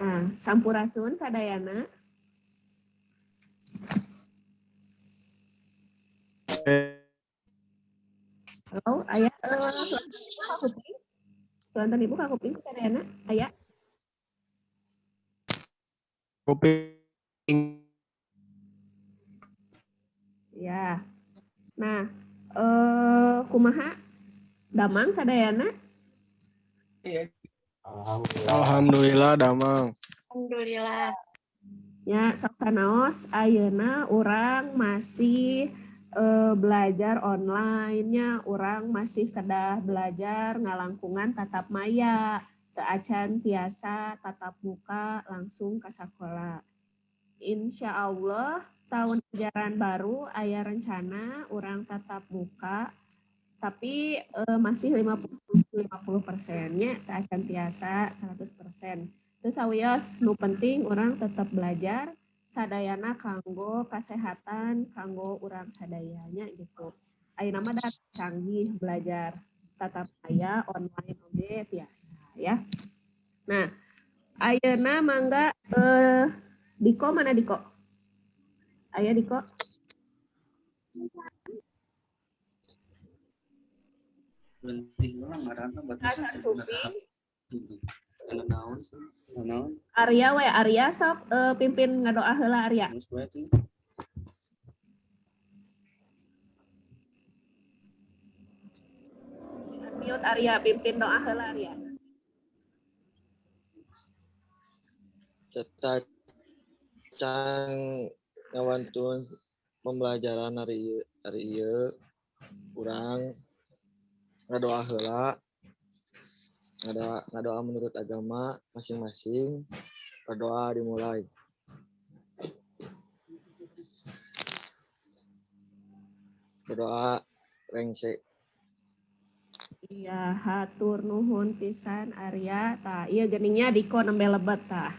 Nah, sampurasun sadayana. Halo, aya kakuping? Suanten Ibu kakuping sadayana? Aya? Kuping. Ya. Nah, kumaha? Damang sadayana? Iya. Alhamdulillah damang. Alhamdulillah. Ya, sok sanaos ayeuna urang masih belajar online-nya, urang masih kedah belajar ngalangkungan tatap maya, teu acan tiasa tatap muka langsung ke sekolah. Insya Allah tahun ajaran baru aya rencana urang tatap muka, tapi masih 50 persennya, teu acan tiasa 100%. Terus sawios nu penting urang tetap belajar sadayana kanggo kesehatan, kanggo urang sadayanya gitu. Ayeuna mah da canggih belajar tatap maya online oge tiasa ya. Nah, ayeuna mangga Diko, mana Diko? Aya Diko? Acan sumping. Arya we, Arya sok pimpin ngadoa heula, Arya. Mute Arya, pimpin doa heula, Arya. Can ngawantun pembelajaran hari ieu, urang ngadoa heula, ngadoa, ngadoa menurut agama masing-masing. Berdoa dimulai. Berdoa rengse. Iya, hatur nuhun pisan, Arya. Tah, iya geningnya Diko nembe lebet tah.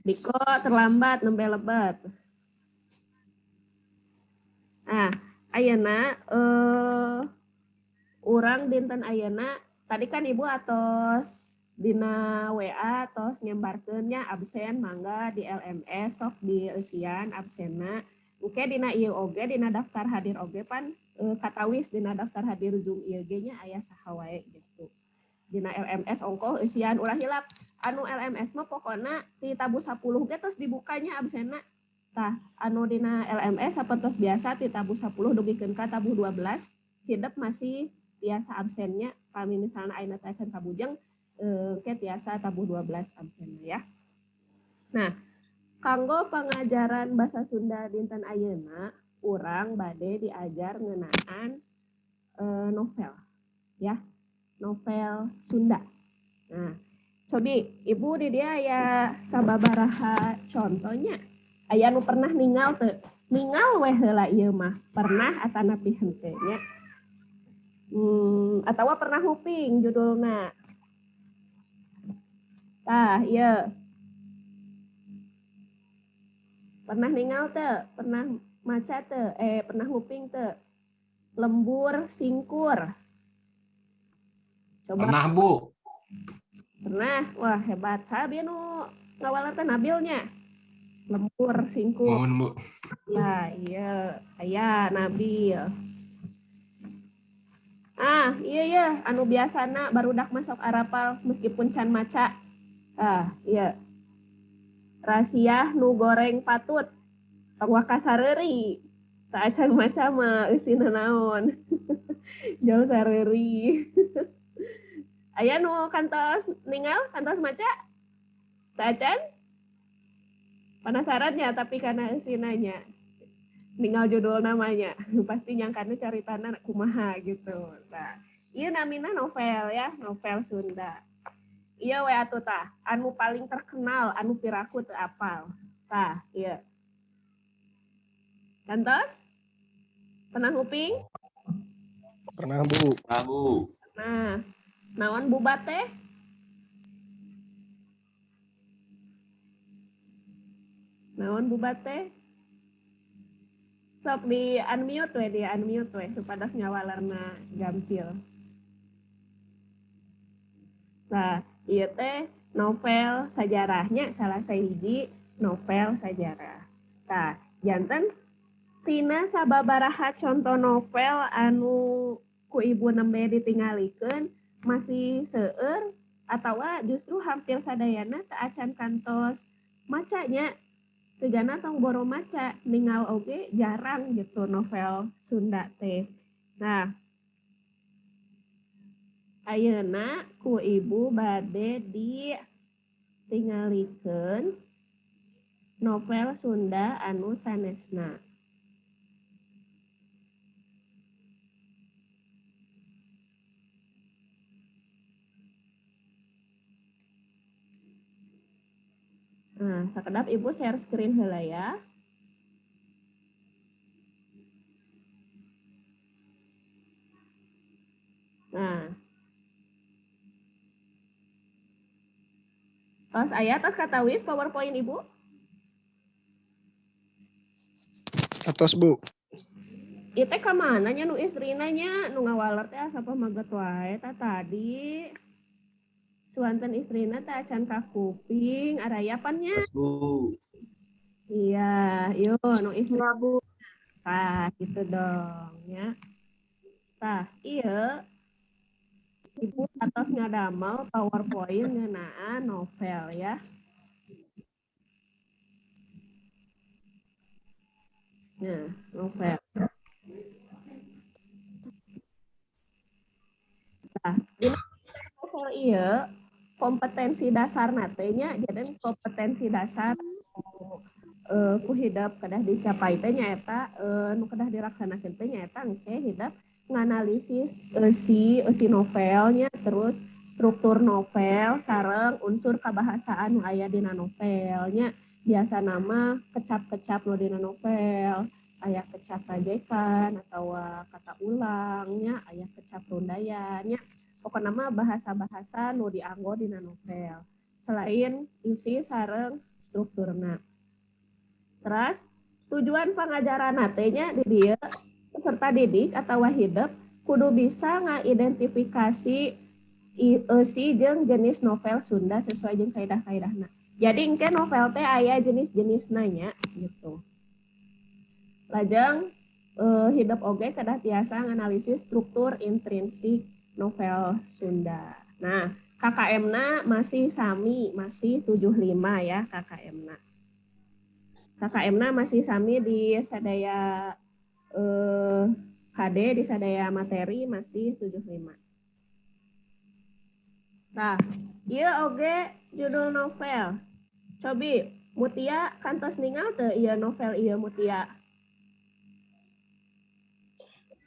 Diko terlambat, nembe lebet. Nah, ayeuna urang dinten ayeuna tadi kan Ibu atos dina WA tos nyebarkeun nya, absen mangga di LMS sok dieusian absenna. Engke dina ieu oge, dina daftar hadir oge pan katawis dina daftar hadir Zoom ieu ge nya, aya saha wae gitu. Dina LMS ongkoh eusian, ulah hilap. Anu LMS mah pokona ti tabuh 10 ge tos dibukanya absenna. Tah, anu dina LMS sapertos biasa ti tabuh 10 dugikeun ka tabuh 12 hidep masih tiasa absennya. Kami misalnya ayeuna teh acan kabujeng, ke tiasa tabuh 12 absennya ya. Nah, kanggo pengajaran bahasa Sunda dinten ayeuna, urang bade diajar ngeunaan novel ya, novel Sunda. Nah, cobi Ibu di dieu aya sababaraha contohnya. Aya nu pernah ningal teu? Ningal weh heula ieu mah, pernah atanapi henteu nya. Atawa pernah nguping judulna. Tah, ieu. Pernah ningal teu? Pernah maca teu? Eh, pernah nguping teu? Lembur Singkur. Coba. Pernah, Bu. Pernah. Wah, hebat. Saha nu ngawaler teh, Nabilnya? Lembur Singkur. Mohon, Bu. Nah, iya. Aya Nabil. Ah, iya ya, anu biasana barudak masuk arapal meskipun can maca. Ah, iya. Rasiah Nu Goreng Patut. Tong waka sareuri. Teu acan maca mah eusina naon. Jauh sareuri. Aya nu kantos ningal, kantos maca? Teu acan? Penasarannya tapi karena eusinanya. Ningal judul namanya, pasti nyangkanya caritana kumaha gitu. Nah, ieu namina novel ya, novel Sunda. Iya we atuh tah, anu paling terkenal, anu piraku teu apal. Tah, iya. Kantos? Pernah nguping? Pernah, Bu. Pernah, Bu. Nah, naon bubat teh? Naon bubat teh? Sok di unmute we, di unmute we supados ngawalerna gampil. Nah, ieu teh Novel sajarahnya, salah sahiji novel sajarah. Tah, janten tina sababaraha contoh novel anu ku Ibu nembe ditinggalikeun, masih seueur atawa justru hampir sadayana teu acan kantos macanya. Sigana tong boro maca, ningal oge jarang gitu novel Sunda teh. Nah, ayeuna ku Ibu bade ditingalikeun novel Sunda anu sanesna. Nah, sakedap Ibu share screen heula ya. Nah. Tos aya, tos katawis PowerPoint Ibu? Atos, Bu. Ieu teh ka mana nya nu istrina nya, nu ngawaler teh asa pamaget wae tah tadi. Suanten istrina teh acan ka kuping, arayapan nya. Tos, Bu. Iya, yuk nu istri. Iya, Bu. Tah, gitu dong ya. Tah, iya. Ibu atos ngadamel PowerPoint ngeunaan novel ya. Nah, novel. Nah, di novel ieu kompetensi dasar teh nya, jadi kompetensi dasar ku hidep kedah dicapai teh nyaeta nu kedah dilaksanakeun teh nyaeta engke hidep nganalisis eusi eusi novelnya, terus struktur novel sareng unsur kabahasaan nu aya dina novelnya. Biasa nama kecap-kecap nu dina novel, aya kecap rajekan atau kata ulangnya, aya kecap rundayannya. Pokokna mah bahasa-bahasa nu dianggo dina novel selain isi sareng strukturna. Terus tujuan pangajaran teh nya di dieu, peserta didik atau hidep kudu bisa ngaidentifikasi eusi jeung jenis novel Sunda sesuai jeung kaidah-kaidahna. Jadi engke novel teh aya jenis-jenisna nya gitu. Lajeng hidep oge kedah tiasa nganalisis struktur intrinsik novel Sunda. Nah, KKM-na masih sami, masih 75 ya KKM-na. KKM-na masih sami di sadaya KD, di sadaya materi masih 75. Nah, ieu oge judul novel. Cobi, Mutia kantos ningal teu ieu novel ieu, Mutia?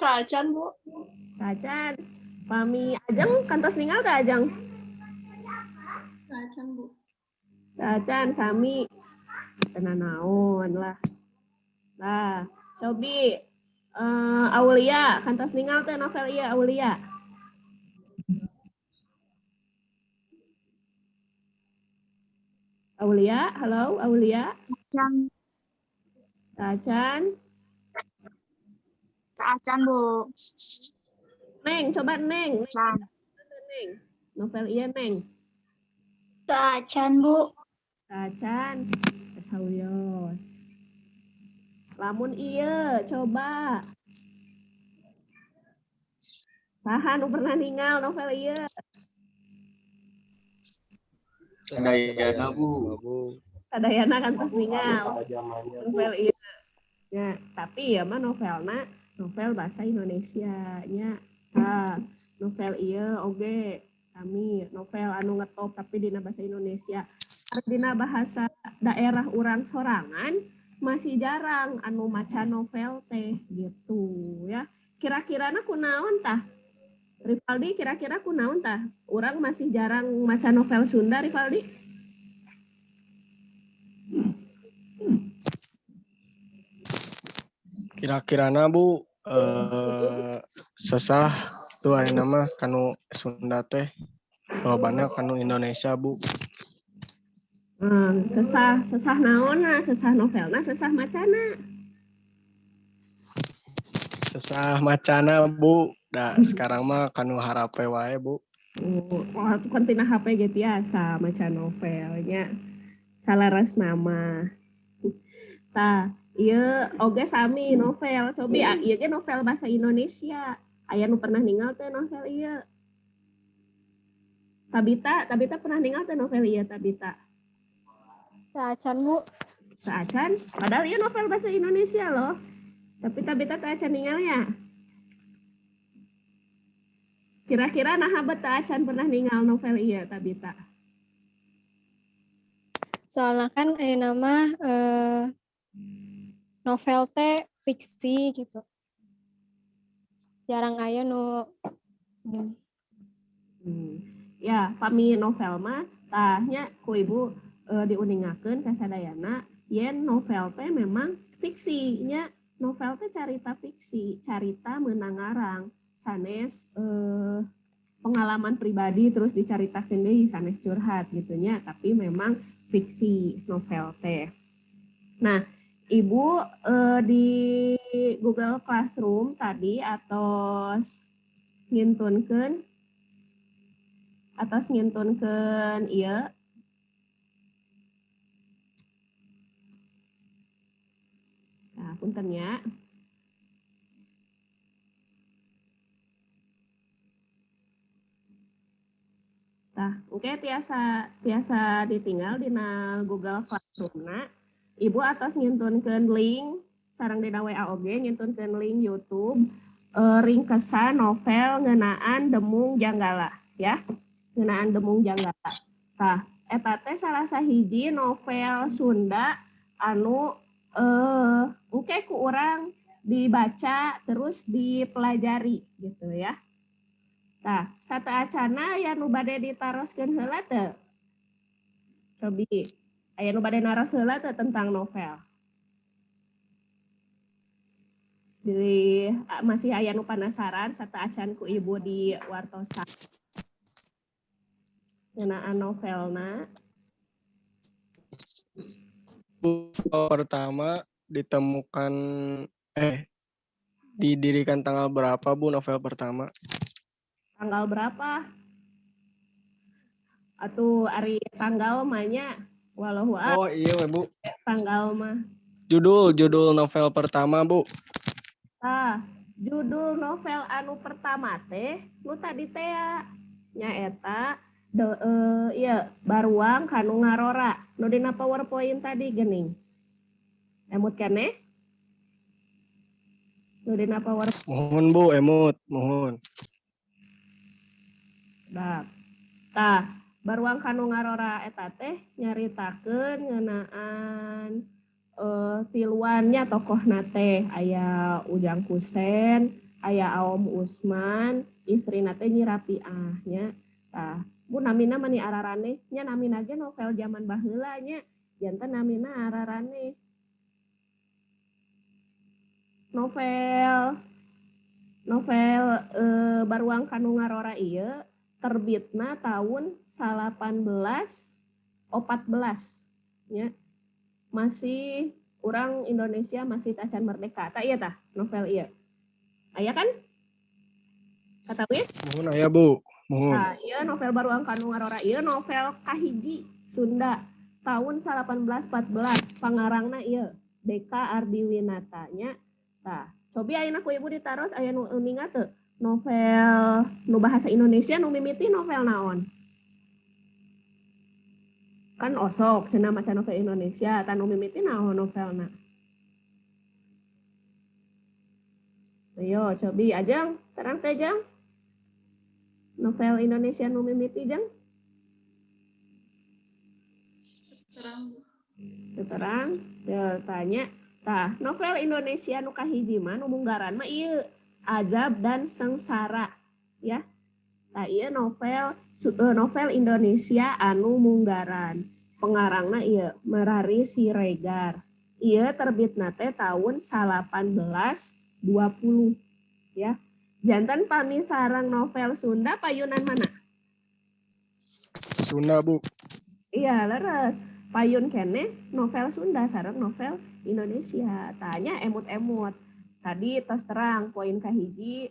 Tacan, Bu. Tacan. Pami Ajeng kantos ningal teu, Ajeng? Tacan, Bu. Tacan sami. Tenan naon lah. Nah, cobi Aulia kantos ningal teu novel ieu, Aulia? Aulia, halo Aulia. Tacan. Tacan. Tacan, Bu. Neng, coba Neng. Tacan. Neng. Novel iya, Neng. Tacan, Bu. Tacan. Sauyos. Lamun iya, coba. Saha nu pernah ningal novel iya? Sadayana, Bu. Bu. Sadayana kan tos ningal Pada zamannya, Bu. novel iya. Ya, tapi ya mah novelna novel bahasa Indonesia nya. Ah, novel iya oge sami novel anu ngetop tapi dina bahasa Indonesia. Dina bahasa daerah urang sorangan masih jarang anu maca novel teh gitu ya. Kira-kirana kunaon tah? Rivaldi, kira-kira kunaon tah? Urang masih jarang maca novel Sunda, Rivaldi? Kira-kirana, Bu, sesah tuh ayeuna mah kanu Sunda teh lobana kanu Indonesia, Bu. Sesah, sesah naonna, sesah novelna, sesah macana? Sesah macana, Bu. Da sekarang mah kanu harape wae, Bu. Oh, kan tina HP ge biasa maca novelnya. Salaras nama. Tah, ieu oge sami novel. Cobi ieu ge novel bahasa Indonesia. Aya nu pernah ningal teh novel ieu? Tabita, Tabita pernah ningal teh novel ieu, Tabita? Acan, Bu. Saacan, padahal ieu novel bahasa Indonesia loh. Tapi Tabita teh acan ningalnya. Kira-kira naha bet teu acan pernah ningal novel ieu, Tabita? Soalnya kan nama novel teh fiksi gitu. Jarang aya nu gini. Ya, pami novel mah tah nya ku Ibu diuningakeun ka sadayana yen novel teh memang fiksi nya, novel teh carita fiksi, carita meunang ngarang, sanes pengalaman pribadi terus dicaritakeun deui, sanes curhat gitu nya, tapi memang fiksi novel teh. Nah, Ibu di Google Classroom tadi atos ngintunkeun ieu. Nah, punten ya. Tah, oke, tiasa tiasa ditinggal dina Google Classroom-na. Ibu atos ngintunkeun link sareng dina WA oge ngintunkeun link YouTube ringkesan novel ngeunaan Demung Janggala ya. Ngeunaan Demung Janggala. Tah, eta teh salah sahiji novel Sunda anu engke ku urang dibaca terus dipelajari gitu ya. Tah, sateuacana aya nu bade ditaroskeun heula teu? Cobi, aya nu bade naros heula teu tentang novel? Di masih aya nu penasaran sateuacan ku Ibu di wartosan ngeunaan novelna? Pertama ditemukan, didirikan tanggal berapa, Bu, novel pertama? Tanggal berapa? Atuh ari tanggal mah nya wallahu a'lam. Oh iya we, Bu. Tanggal mah. Judul judul novel pertama, Bu. Tah, judul novel anu pertama teh nu tadi teh nyaeta ieu Baruang Kanu Ngarora nu dina PowerPoint tadi geuning. Emut keneh? Nu dina Power Mohon, Bu, emut, mohon. Dah. Tah, Baruang Kanu Ngarora eta teh nyaritakeun ngeunaan tiluannya tokohna teh aya Ujang Kusen, aya Aom Usman, istrina teh Nyi Rapiah nya. Tah, Bu, namina mani araraneh nya, namina ge novel zaman baheula nya, janten namina araraneh. Novel novel Baruang Kanu Ngarora ieu terbitna tahun 1814 nya. Masih urang Indonesia masih tacan merdeka. Tah, iya tah novel ieu. Aya kan? Katawis? Mohon aya, Bu. Mohon. Nah, ieu novel Baruang Kanu Ngarora ieu novel kahiji Sunda tahun 1814, pangarangna ieu DK Ardiwinata nya. Tah, cobi ayeuna ku Ibu ditaros, aya nu uninga teu? Novel nu bahasa Indonesia nu mimiti novel naon? Kan osok cenah maca novel Indonesia, tah nu mimiti naon novelna? Ayo, cobi Ajeng, terang teh, Jeng? Novel Indonesia nu mimiti, Jeng? Terang, Bu. Terang, ya tanya. Tah, novel Indonesia nu kahiji mah nu munggaran mah ieu Azab dan Sengsara ya. Tah, ieu novel Indonesia anu munggaran. Pengarangna ieu Merari Siregar. Ieu terbitna teh tahun 1820 ya. Janten pami sareng novel Sunda payunan mana? Sunda, Bu. Iya, leres. Payun keneh novel Sunda sareng novel Indonesia. Tanya emut-emut. Tadi tos terang poin kahiji.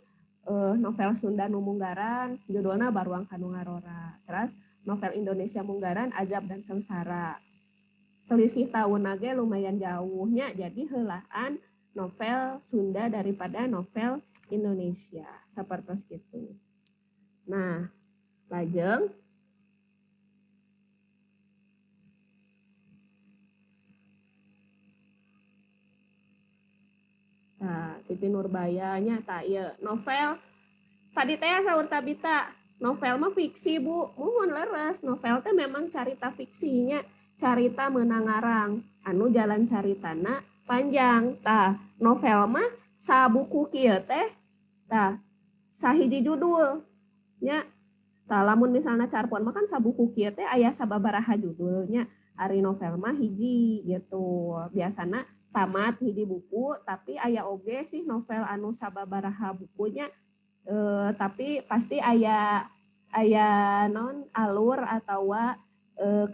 Novel Sunda nu munggaran judulna Baruang Ka Nu Ngarora. Terus novel Indonesia munggaran Ajab dan Sengsara. Selisih tahun ge lumayan jauhnya, jadi heulaan novel Sunda daripada novel Indonesia seperti itu. Nah, lajeng nah, Siti Nurbaya nya tah ieu novel tadi teh saur Tabita, novel mah fiksi, Bu. Muhun, leres, novel teh memang carita fiksinya, carita meunang ngarang anu jalan caritana panjang. Tah, novel mah sabuku kieu teh tah sahiji judul nya. Tah, lamun misalnya carpon mah kan sabuku kieu teh aya sababaraha judulnya, ari novel mah hiji gitu. Biasana tamat hiji buku, tapi aya oge sih novel anu sababaraha bukunya, tapi pasti aya aya non alur atau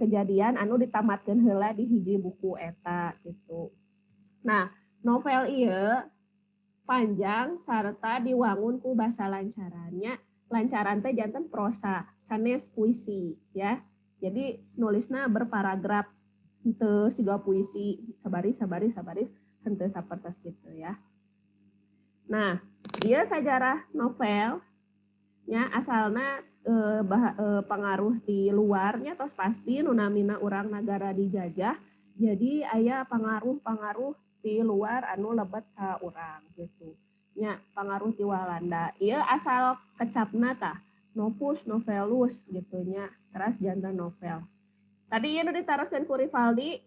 kejadian anu ditamatkeun heula di hiji buku eta gitu. Nah, novel ieu panjang sarta diwangun ku basa lancarannya. Lancaran teh janten prosa, sanes puisi ya. Jadi nulisna berparagraf, henteu siga puisi sabaris sabaris sabaris, henteu sapertos gitu ya. Nah, ieu sajarah novel nya, asalna pengaruh di luarnya, tos pasti nu namina urang nagara dijajah. Jadi aya pengaruh-pengaruh di luar anu lebet ka urang gitu. Nya, pengaruh di Walanda. Ieu asal kecapna tah novus novellus gitu nya. Teras janten novel. Tadi ieu nu ditaroskeun ku Rivaldi,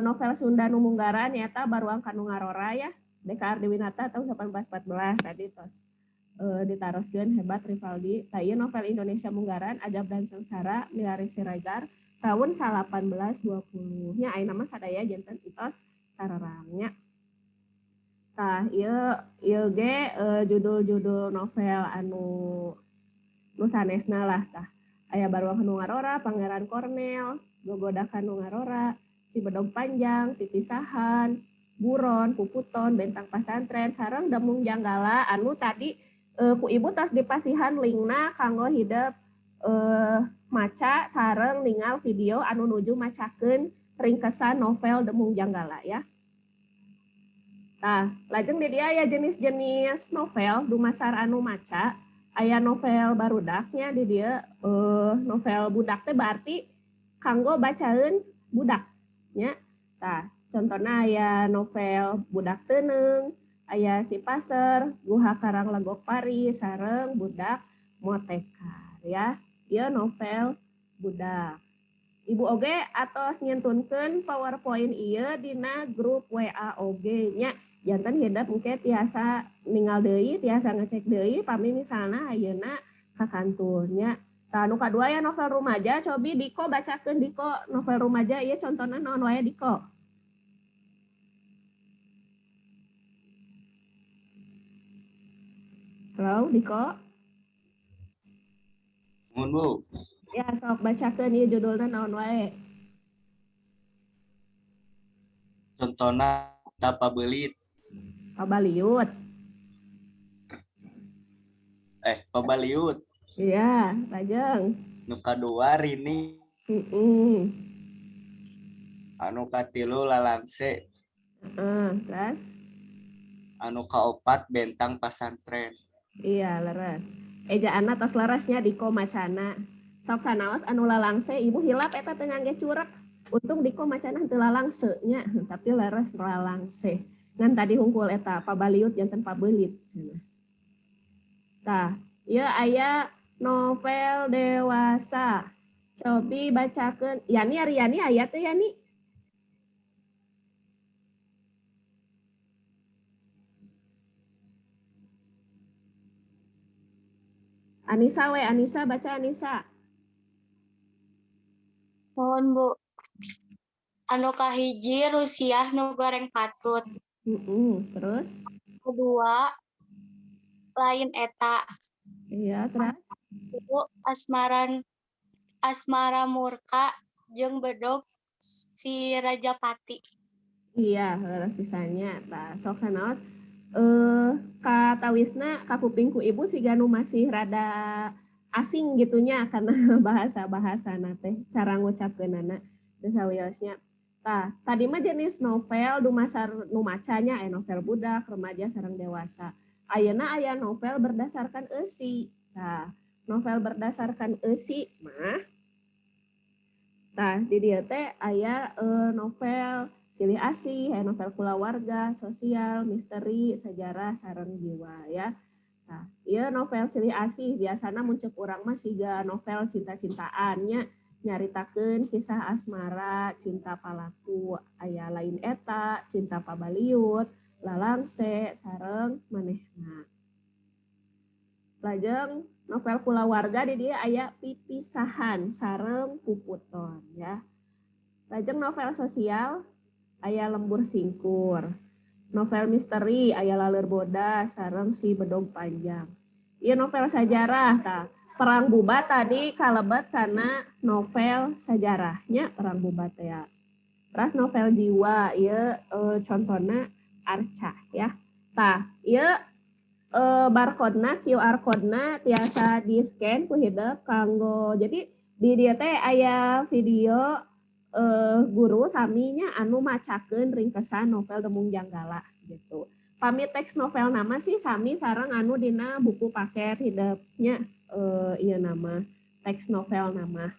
novel Sunda nu munggaran nyaeta Baruang Ka Nu Ngarora ya. DK Ardiwinata tahun 1814, tadi tos ditaroskeun, hebat Rivaldi. Tah, ieu novel Indonesia munggaran Ajab dan Sengsara Milari Siregar tahun 1820 nya. Ayeuna mah sadaya janten entos tarerang nya. Tah, ieu ieu ge judul-judul novel anu nu sanesna lah tah. Aya Baruang Ka Nu Ngarora, Pangeran Kornel, Gogodakan Nu Ngarora, Si Bedog Panjang, Pipisahan, Buron, Puputon, Bentang Pasantren, sareng Demung Janggala anu tadi ku ibu tos dipasihan linkna kanggo hidep maca sareng ningal video anu nuju macakeun ringkesan novel Demung Janggala ya. Nah, lajeng di dieu aya jenis-jenis novel dumasar anu maca, aya novel barudaknya di dieu. Novel budak teh berarti kanggo bacaeun budak nya. Tah, contohna aya novel Budak Teuneung, aya Si Paser, Guha Karang Legok Pari, sareng Budak Motekar ya. Ieu novel budak. Ibu oge atos ngentunkeun PowerPoint ieu dina grup WA oge nya. Janten hidep engke tiasa ningal deui, tiasa ngecek deui pami misalna ayeuna kakantun nya. Tah, nu kadua ya novel rumaja, cobi Diko bacakeun. Diko, novel rumaja ieu contohna naon wae, Diko? Halo, Diko? Muhun, Bu. Ya, sok bacakeun ieu judulna naon wae. Contohna Pabelit. Pabaliut. Eh, Pabaliut. Iya, lajeng. Nu kadua Rini. Anu katilu Lalangse. Heeh, terus? Anu kaopat Bentang Pasantren. Iya, leres. Ejaanna tos leres nya Diko macana. Sok sanaos anu lalangse, ibu hilap eta teu ngangge curek. Untung Diko macana henteu lalangse nya, tapi leres lalangse. Ngan tadi hungkul eta pabaliut janten pabelit cenah. Tah, ieu aya novel dewasa. Cobi bacakeun. Yani, Aryani aya teu, Yani? Anissa we, Anissa baca, Anissa. Mohon, Bu. Anu kahiji Rusiah Nu Goreng Patut. Terus? Kedua Lain Eta. Iya, terus? Itu Asmaran Asmara Murka jeung Bedog Si Rajapati. Iya, leres pisan nya. Tah, sok sanaos Katawisna kakuping ku ibu siga nu masih rada asing gitunya karena bahasa-bahasana teh, cara ngucapkeunana teu sawiosnya. Tah, tadi mah jenis novel dumasar nu macanya aya novel budak, remaja sareng dewasa. Ayeuna aya novel berdasarkan eusi. Tah, novel berdasarkan eusi mah, tah, di dieu teh aya novel silih asih, aya novel kulawarga, sosial, misteri, sejarah, sareng jiwa ya. Tah, ieu novel silih asih biasana mun ceuk urang mah siga novel cinta-cintaan nya, nyaritakeun kisah asmara, cinta palaku, aya Lain Eta, Cinta Pabaliut, Lalangse, sareng manehna. Lajeng novel kulawarga di dieu aya Pipisahan sareng Puputon ya. Lajeng novel sosial aya Lembur Singkur. Novel misteri aya Laleur Bodas sareng Si Bedog Panjang. Ieu novel sejarah tah. Perang Bubat tadi kalebet kana novel sejarahnya, Perang Bubat ya. Terus novel jiwa ieu contohna Arca ya. Tah, ieu barcode-na, QR code-na tiasa di-scan ku hidep kanggo, jadi di dieu teh aya video guru saminya anu macakeun ringkesan novel Demung Janggala gitu. Pami teks novel nama sih sami sareng anu dina buku paket hidepnya, ieu nama teks novel nama.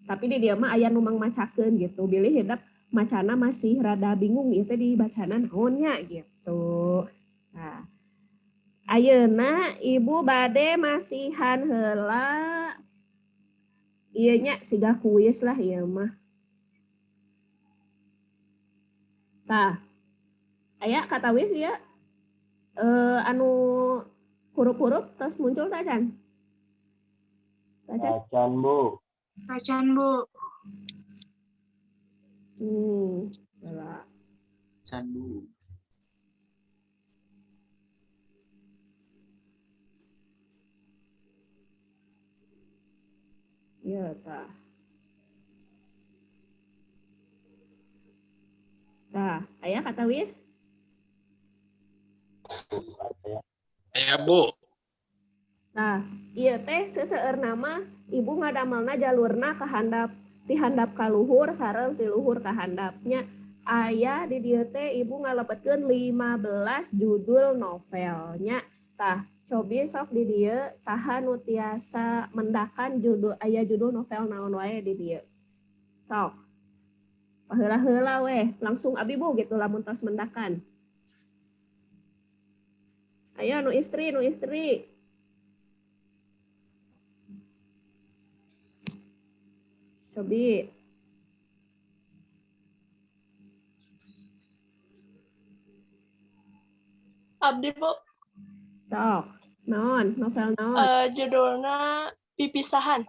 Tapi di dieu mah aya nu mangmacakeun gitu. Bilih hidep macana masih rada bingung ieu teh dibacana naon nya gitu. Nah, ayeuna ibu bade masihan heula ieu nya, siga kuis lah ieu mah. Tah, aya katawis ieu anu huruf-huruf terus muncul tah can? Tacan? Acan, Bu. Acan, Bu. Heula. Acan, Bu. Iya, tah. Tah, aya katawis? Aya, Bu. Nah, ieu teh seseueur nama ibu ngadamelna jalurna ka handap, ti handap ka luhur sareng ti luhur ka handapnya. Aya di dieu teh ibu ngalebetkeun 15 judul novelnya. Tah, cobi sok di dieu saha nu tiasa mendakan judul, aya judul novel naon wae di dieu. Sok. Paheula-heula weh, langsung abi Bu gitu lamun tos mendakan. Ayo nu istri, nu istri. Cobi. Abdi, Bu. Sok. Naon, novel naon? Judulna Pipisahan.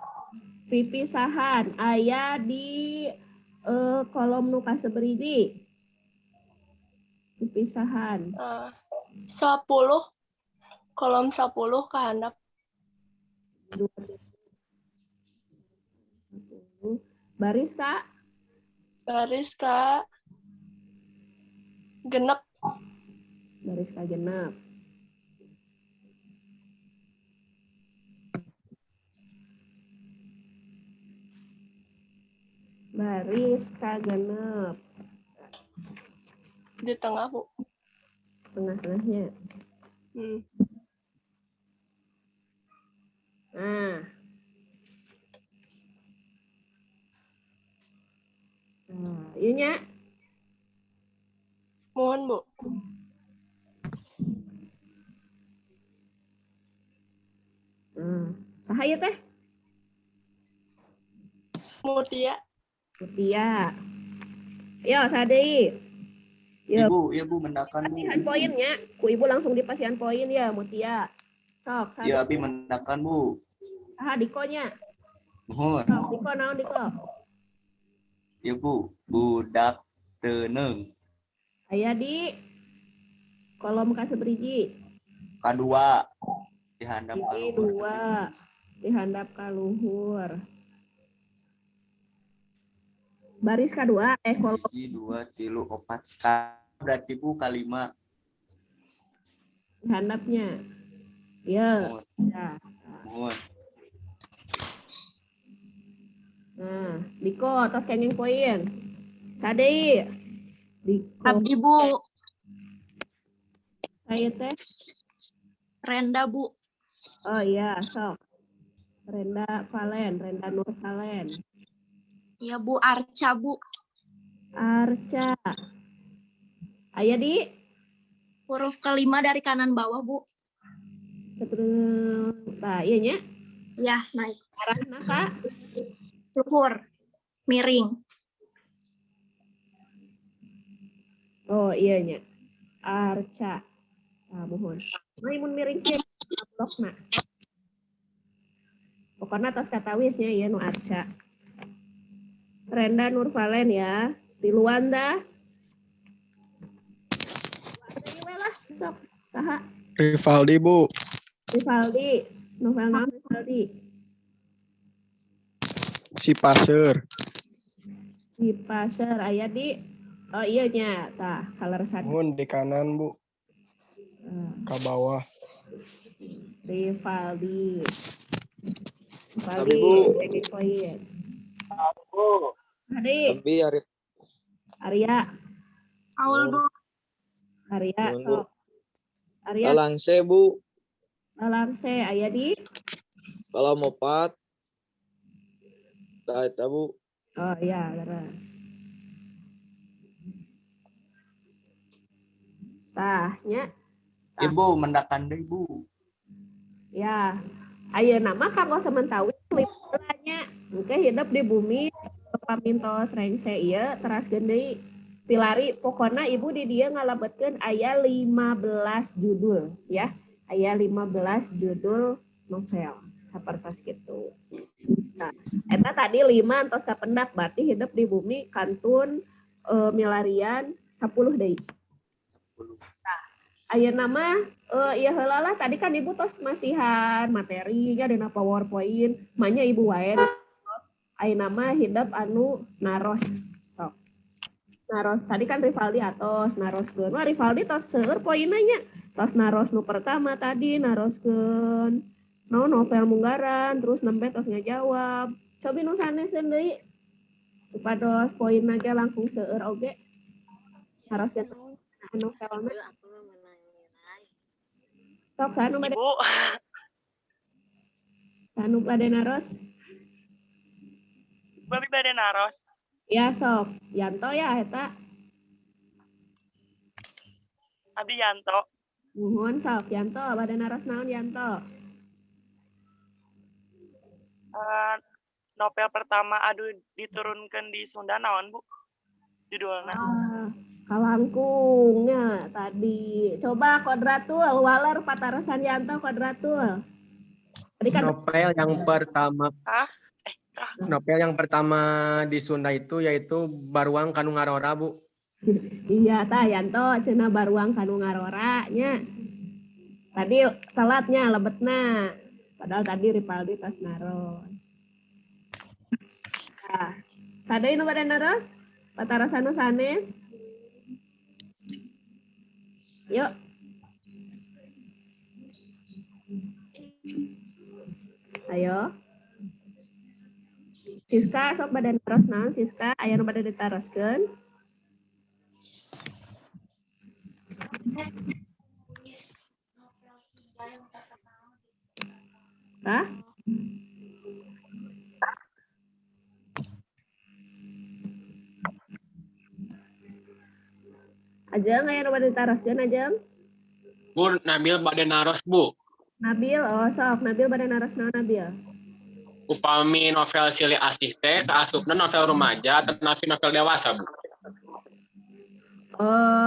Pipisahan aya di kolom nu kaseberiji. Pipisahan. 10, kolom 10 ka handap. 2, 10. Baris, Kak? Baris, Kak. Genep. Baris ka genep. Baris ka genep. Di tengah, Bu. Tengah-tengahnya. Nah. Nah, ieu nya. Mohon, Bu. Saha ieu teh? Mutia. Mutia. Yo, sadeui. Yo. Ibu, iya Bu, mendakan Bu. Pasihan poinnya, ku ibu langsung dipasihan poin ya, Mutia. Sok, saha. Iya, abi mendakan Bu. Saha Diko nya? Mohon. Sok, Diko naon Diko? Iya Bu, budak teuneung. Aya di kolom kaseberiji. Kadua. Di handap Hiji, kaluhur. dua. Di handap kaluhur. Baris kadua, kolom. 1, 2, 3, 4. Ka, berarti Bu kalima. Handapnya. Iya. Ya. Muhun. Nah, Diko tos kenging poin. Sadei. Diko. Abdi, Bu. Saya teh. Renda, Bu. Oh iya, sok. Renda Valen, Renda Nur Valen. Iya, Bu. Arca, Bu. Arca. Aya di Huruf kelima dari kanan bawah, Bu. Terus, nah, iya nya. Ya, naik. Arahna Kak. Luhur. Miring. Oh iya nya. Arca. Ah, muhun. Nah, mun miring kieu blokna. Pokoknya atas katawis nya ieu nu Arca. Renda Nurvalen ya. Tiluan dah. Tiluan lah, sok. Saha? Rivaldi, Bu. Rivaldi. Novel naon Rivaldi? Si Paseur. Di pasar aya di. Oh iya nya, tah kaleresan. Muhun di kanan, Bu. Ke bawah. Rivaldi. Abi, Rivaldi, Bu. second poin. Bu. Tadi Abi Arif. Arya, Awal, Bu. Arya, Nuhun, Bu. sok. Arya Lalangse, Bu. Lalangse aya di. Kalau mopat. Tah eta, Bu. Oh iya, leres. Tah, nya. Ibu mendakan deui, Bu. Ya. Ayeuna mah kanggo sementawis nya. Engke hidup di bumi pamintos rengse ieu teraskeun deui pilari pokona ibu di dieu ngalebetkeun aya 15 judul ya. Aya 15 judul novel sapertos kitu. Nah, eta tadi 5 entos kapendak berarti hidup di bumi kantun milarian 10 deui. Nah, ayeuna mah ieu heula lah tadi kan ibu tos masihan materi nya dina PowerPoint, manya ibu wae tos ayeuna mah hidup anu naros sok. Naros tadi kan Rivaldi atos naroskeun. Wah Rivaldi tos seueur poinna nya. Tos naros nu pertama tadi naroskeun no novel munggaran terus nembe tos ngajawab. Cobi nu sanes deui supados poinna ge langkung seueur oge. Naroskeun novelna. Sok saha nu bade Ibu. Saha nu bade naros? Babi bade naros. Ya sok, Yanto ya eta. Abdi Yanto. Nuhun sok Yanto, bade naros naon Yanto? Novel pertama anu diturunkan di Sunda naon, Bu? Judulna. Ah, kalangkungnya tadi. Coba Kodratul, waler patarosan Yanto Kodratul. Tadi kan Novel yang pertama. Hah? Novel yang pertama di Sunda itu yaitu Baruang Kanu Ngarora, Bu. Iya tah Yanto cenah Baruang Kanu Ngarora nya. Tadi telatnya lebetna. Padahal tadi Rivaldi tos naros. Nah, sadaya nu bade naros? Patarosan nu sanes? Yuk. Ayo. Siska sok bade naros naon Siska? Aya nu bade ditaroskeun? Hah? Ajeng aya nu bade ditaroskeun Ajeng? Bu, Nabil bade naros, Bu. Nabil, oh sok Nabil bade naros naon Nabil? Upami novel Silih Asih teh kaasupna novel remaja atau novel dewasa, Bu?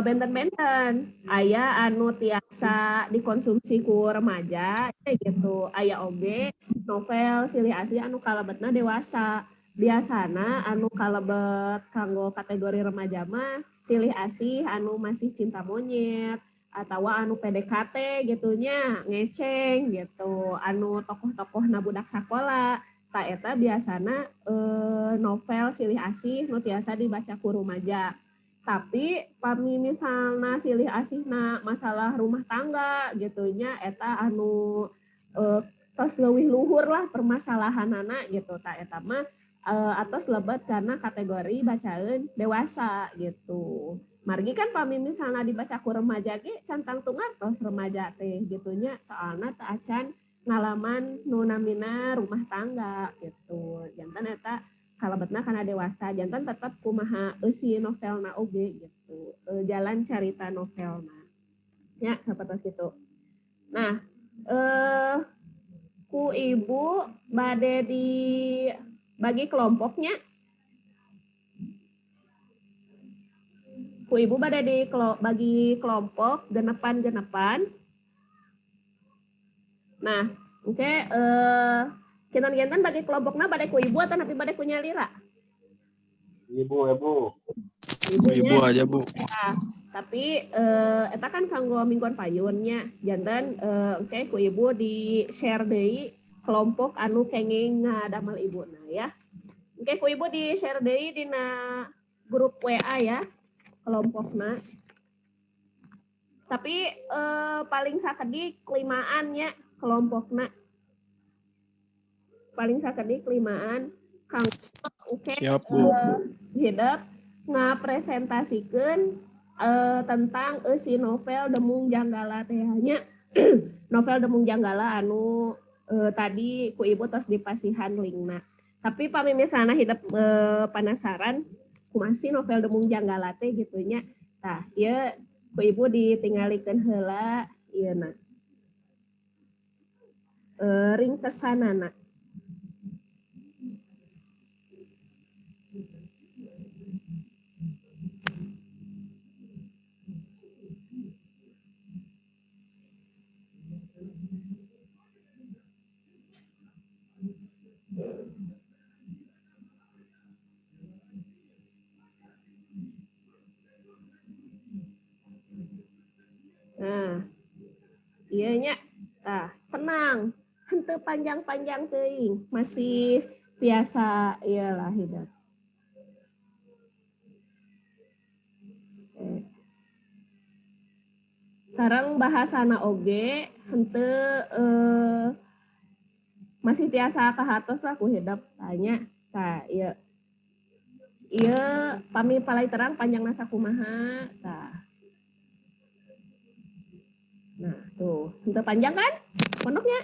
Benten-benten aya anu tiasa dikonsumsi ku remaja ya gitu, aya oge novel Silih Asih anu kalebetna dewasa. Biasana anu kalebet kanggo kategori remaja mah Silih Asih anu masih cinta monyet atau anu PDKT gitunya ngeceng gitu, anu tokoh-tokohna budak sakola. Ta eta biasana novel Silih Asih nu tiasa dibaca ku remaja. Tapi pami misalna silih asihna masalah rumah tangga gitu nya, eta anu tos leuwih luhur lah permasalahanana gitu, tah eta mah atos lebet kana kategori bacaan dewasa gitu. Margi kan pami misalna dibaca ku remaja ge can tangtu ngartos remaja teh gitu nya, soalna teu acan ngalaman nu namina rumah tangga gitu. Janten eta kalebetna kana dewasa, janten tetep kumaha eusi novelna oge gitu, jalan carita novelna. Nya sapertos kitu. Nah, ku Ibu bade dibagi kelompoknya. Ku Ibu bade bagi kelompok genepan-genepan. Nah, engke kinten-kinten bagi kelompokna bade ku Ibu atau napi bade ku nyalira? Ibu, Ibu. Ibu aja, Bu. Nah, tapi eta kan kanggo mingguan payun nya. Janten engke ku Ibu di share deui kelompok anu kenging ngadamel Ibu nah ya. Engke ku Ibu di share deui dina grup WA ya kelompokna. Tapi paling sakedik limaan nya kelompokna. Paling sakedik limaan kanggo oke. Siap, Bu. Hidep ngapresentasikeun tentang eusi novel Demung Janggala teh nya. Novel Demung Janggala anu tadi ku Ibu tos dipasihan linkna. Tapi pami misalna hidep penasaran kumaha sih novel Demung Janggala teh gitu nya. Tah, ieu ku Ibu ditinggalikeun heula ieu na. Ringkesanana. Nah, iya nya. Tah, tenang. Henteu panjang-panjang teuing, masih biasa iyalah hidup. Oke. Sareng bahasana oge henteu masih tiasa kahartos lah ku hidep tanya. Tah, ieu. Ieu pami palai terang panjangna sakumaha, tah. Nah, tuh, henteu panjang kan? Pondoknya.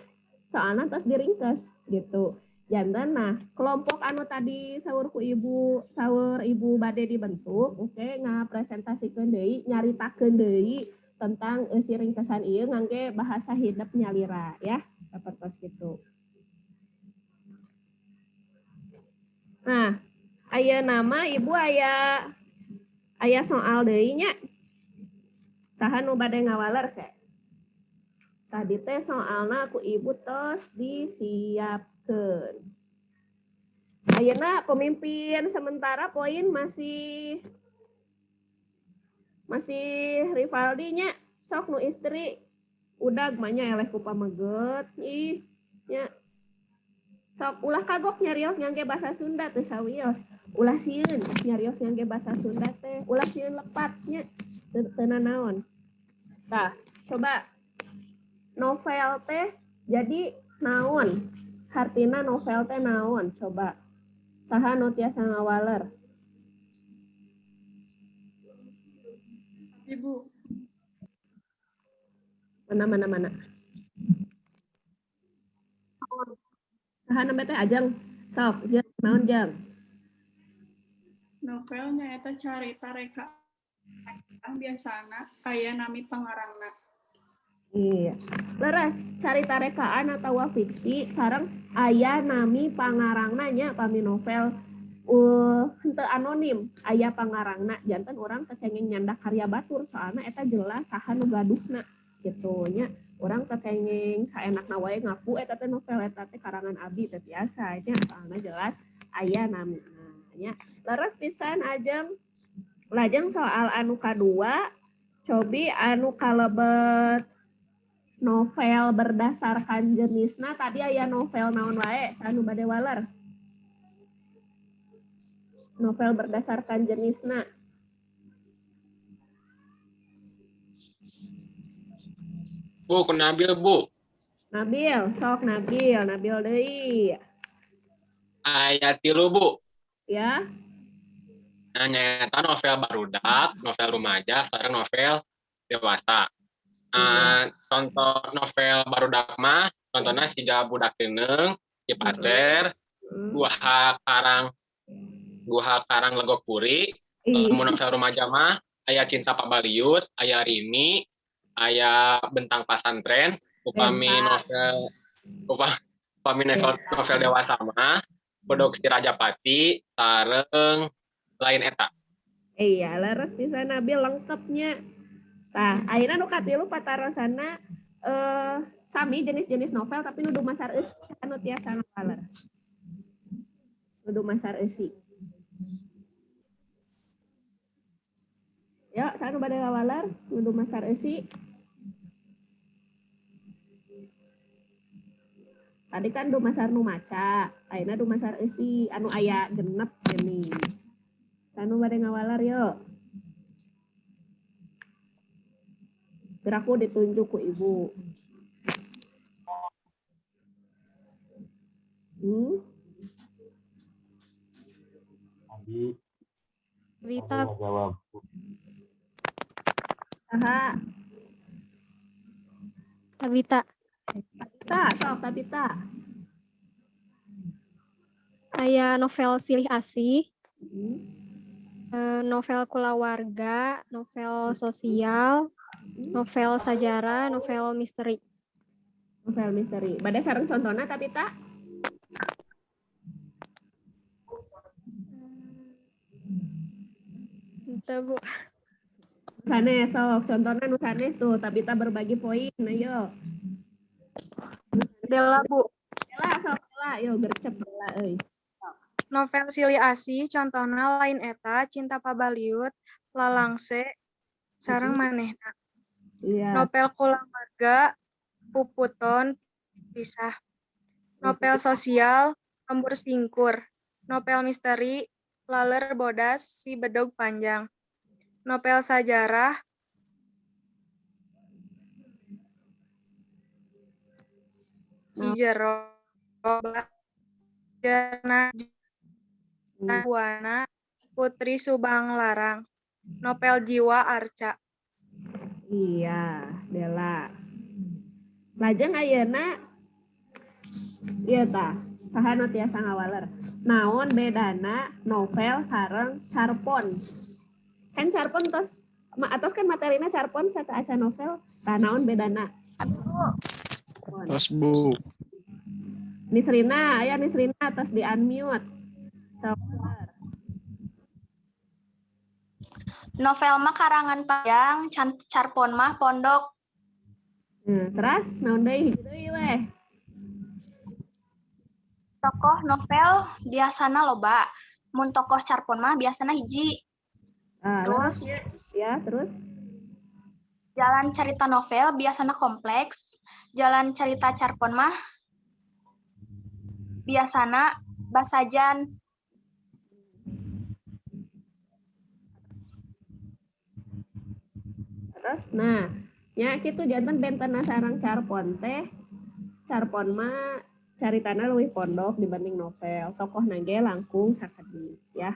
Soalnya tos diringkes gitu. Janten nah, kelompok anu tadi saur ku Ibu, saur Ibu bade dibentuk, oke, ngapresentasikeun deui, nyaritakeun deui tentang eusi ringkesan ieu ngangge bahasa hidep nyalira ya, sapertos gitu. Nah, ayeuna mah Ibu aya soal deui nya. Saha nu bade ngawaler ke? Tadi teh soalna ku Ibu tos disiapkeun. Ayeuna pemimpin sementara poin masih Rivaldi nya. Sok nu istri udag mah nya eleh ku pameget ih nya. Sok ulah kagok nyarios ngangge bahasa Sunda teu sawios. Ulah sieun nyarios ngangge bahasa Sunda teh, ulah sieun lepat nya teu nanaon. Tah, coba novel teh jadi naon? Hartina novel teh naon? Coba. Saha nu tiasa ngawaler? Ibu. Mana mana mana. Saha nembe teh Ajeng? Sok, jeung naon Jeng? Novel nyaeta carita rekaan biasana aya nami pangarangna. Iya. Leres, carita rekaan atawa fiksi sareng aya nami pangarangna nya pami novel henteu anonim, aya pangarangna, janten urang teu kenging nyandak karya batur soalna eta jelas saha nu gaduhna gitu nya. Urang teu kenging saenakna wae ngaku eta teh novel eta teh karangan abi teu tiasa nya, soalna jelas aya namina nya. Leres pisan Ajeng. Lajeng soal anu kadua, cobi anu kalebet novel berdasarkan jenisna tadi aya novel naon wae sanu bade waler? Novel berdasarkan jenisna. Bu, ku Nabil, Bu. Nabil, sok Nabil, Nabil deui. Aya 3, Bu. Ya. Nah, nyaeta novel barudak, novel remaja, sareng novel dewasa. Contoh novel barudak mah, contohnya siga Budak Teuneung, Cipater, Guha Karang Legok Puri. Lamun novel remaja mah aya Cinta Pabaliut, aya Rini, aya Bentang Pasantren. Upami Bentang. Novel upami novel, novel dewasa mah Bedog Si Rajapati sareng Lain Eta. Iya, leres pisan Nabil, lengkapnya. Tah, ayeuna nu katilu patarosana sami jenis-jenis novel tapi nu dumasar eusi, anu tiasa ngawaler. Nu dumasar eusi. Yuk, saha nu bade ngawaler nu dumasar eusi? Tadi kan dumasar nu maca, ayeuna dumasar eusi anu aya 6 geuning. Saha nu bade ngawaler yuk? Geraku ditunjuk ku ibu. Abi, Tabita. Abi jawab. Saha? Tabita. Tabita, sok Tabita. Aya novel Silih Asih, novel Kulawarga, novel sosial, novel sajarah, novel misteri. Novel misteri. Bade sareng contohna, Tabita? Itu, Bu. Sanes, sok contohnya nu sanes tuh, Tabita berbagi poin, ayo. Dela, Bu. Dela, sok Dela, yo gercep Dela euy. Novel Silih Asih contohna Lain Eta, Cinta Pabaliut, Lalangse, sareng Manehna. Novel Kulawarga, Puputon, Pisah. Novel sosial, Lembur Singkur. Novel misteri, Laler Bodas, Si Bedog Panjang. Novel sajarah, Di Jero Jana Buana, Putri Subang Larang. Novel jiwa, Arca. Iya, Dela. Lajeng ayeuna ieu tah, saha nu tiasa ngawaler? Naon bedana novel sareng carpon? Kan carpon tos atos kan materina carpon sateuacan novel, tah naon bedana? Tos, Bu. Nisrina, aya Nisrina atos di unmute. Sok. Novel mah karangan panjang, carpon mah pondok. Terus naon deui, hiji deui weh? Tokoh novel biasana loba, mun tokoh carpon mah biasana hiji. Ah, Terus ya, terus jalan cerita novel biasana kompleks, jalan cerita carpon mah biasana basajan. Terus, nah, nya kitu janten bentena sareng carpon teh. Carpon mah caritana leuwih pondok dibanding novel. Tokohna ge langkung sakedik ya.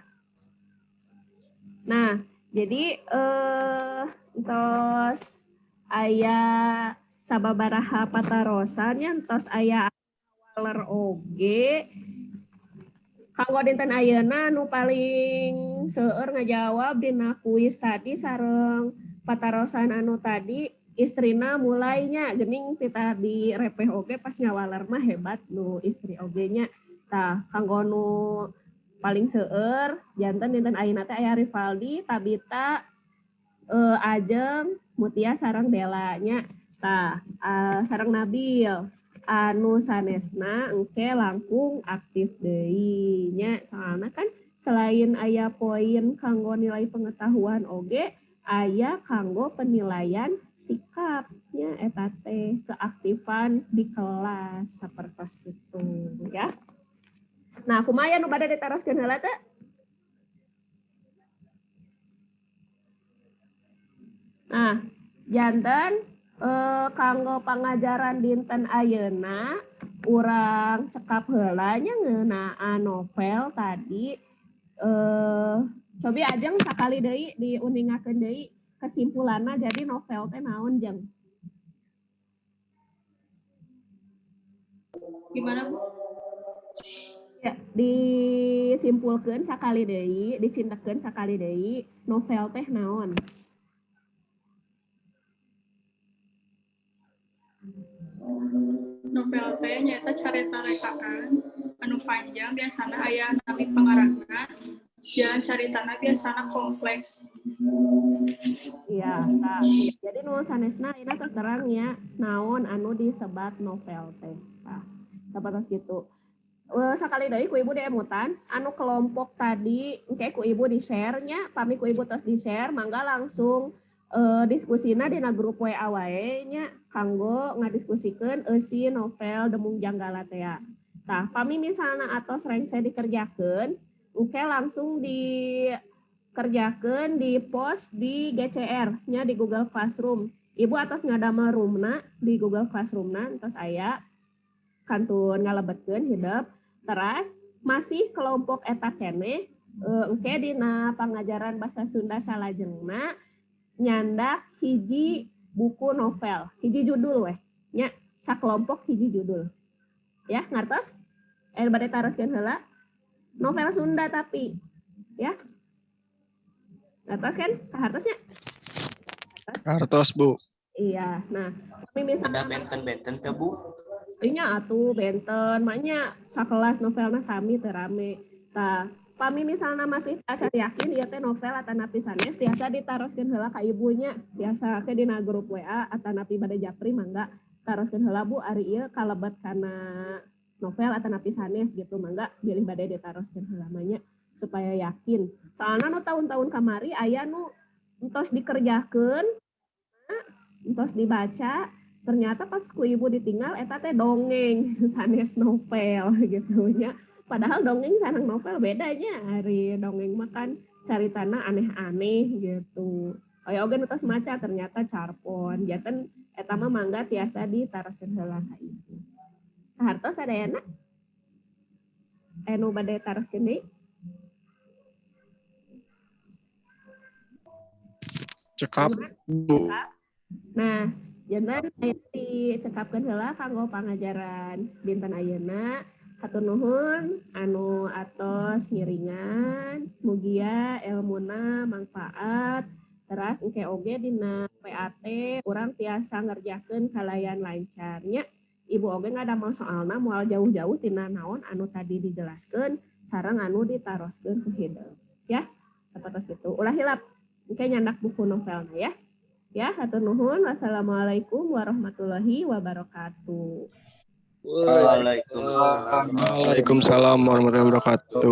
Nah, jadi entos aya sababaraha patarosan nya, entos aya waler oge. Kanggo dinten ayeuna nu paling seueur ngajawab dina kuis tadi sareng patarosan anu tadi istrina mulainya gening ti tadi repeh oge, pas ngawaler mah hebat nu istri oge nya. Tah, kanggo nu paling seueur janten dinten ayeuna teh aya Rivaldi, Tabita, Ajeng, Mutia sareng Dela nya. Tah, sareng Nabil. Anu sanesna engke langkung aktif deui nya, soalna kan selain aya poin kanggo nilai pengetahuan oge aya kanggo penilaian sikapnya eta teh keaktifan di kelas sapertos itu ya. Nah, kumaha nu bade ditaroskeun heula teh? Nah, janten Kanggo pangajaran dinten ayeuna urang cekap heula nya ngeunaan novel tadi. Cobi Ajeng sakali deui diuningakeun deui kesimpulanna, jadi novel teh naon, Jeng? Gimana, Bu? Ya, disimpulkeun sakali deui, dicindekkeun sakali deui, novel teh naon? Novel teh nyaeta carita rekaan anu panjang, biasana aya nami pangarangna, jalan caritana biasana kompleks. Iya, tah. Jadi nu sanesna ayeuna tos terang nya naon anu disebat novel teh. Tah, sapertos gitu. Sakali deui ku Ibu diemutan, anu kelompok tadi engke ku Ibu di-share nya, pami ku Ibu tos di-share, mangga langsung diskusina dina grup WA wae nya kanggo ngadiskusikeun eusi novel Demung Janggala teh. Tah, pami misalna atos rengse dikerjakeun, engke langsung dikerjakeun di post di GCR nya, di Google Classroom. Ibu atos ngadamel roomna di Google Classroomna, entos aya kantun ngalebetkeun hidep. Teras masih kelompok eta keneh, engke dina pangajaran bahasa Sunda salajengna nyandak hiji buku novel, hiji judul weh nya, sakelompok hiji judul. Ya, ngartos? Bade taroskeun heula? Novel Sunda tapi ya. Ngartos kan? Kahartos nya? Kartos, Bu. Iya. Nah, tapi misalnya Ada benten-benten teh, Bu. Iya atuh benten, maknya sakelas novelna sami teu rame. Tah, pami misalna masih acan yakin ieu teh novel atanapi sanes, tiasa ditaroskeun heula ka ibunya, tiasa ke dina grup WA atanapi bade japri mangga taroskeun heula, Bu, ari ieu kalebet kana novel atanapi sanes gitu, mangga bilih bade ditaroskeun heula mah nya supaya yakin. Soalna nu tahun-tahun kamari aya nu entos dikerjakeun, entos dibaca, ternyata pas ku Ibu ditinggal eta teh dongeng sanes novel gitu nya. Padahal dongeng sareng novel bedanya, ari dongeng mah kan caritana aneh-aneh gitu. Aya oge nu tos maca ternyata carpon. Janten eta mah mangga tiasa ditaroskeun heula ka Ibu. Kahartos sadayana? Aya nu bade taroskeun deui? Cekap, Bu. Nah, janten aya dicekapkeun heula kanggo pangajaran dinten ayeuna. Hatur nuhun anu atos ngiringan, mugia elmuna mangfaat. Teras engke oge dina PAT urang tiasa ngerjakeun kalayan lancarnya. Ibu oge ngadamel soalna moal jauh-jauh tina naon anu tadi dijelaskeun sareng anu ditaroskeun ku hideung. Ya, sapertos kitu. Ulah hilap engke nyandak buku novelna ya. Ya, hatur nuhun. Wassalamualaikum warahmatullahi wabarakatuh. Waalaikumsalam. Waalaikumsalam warahmatullahi wabarakatuh.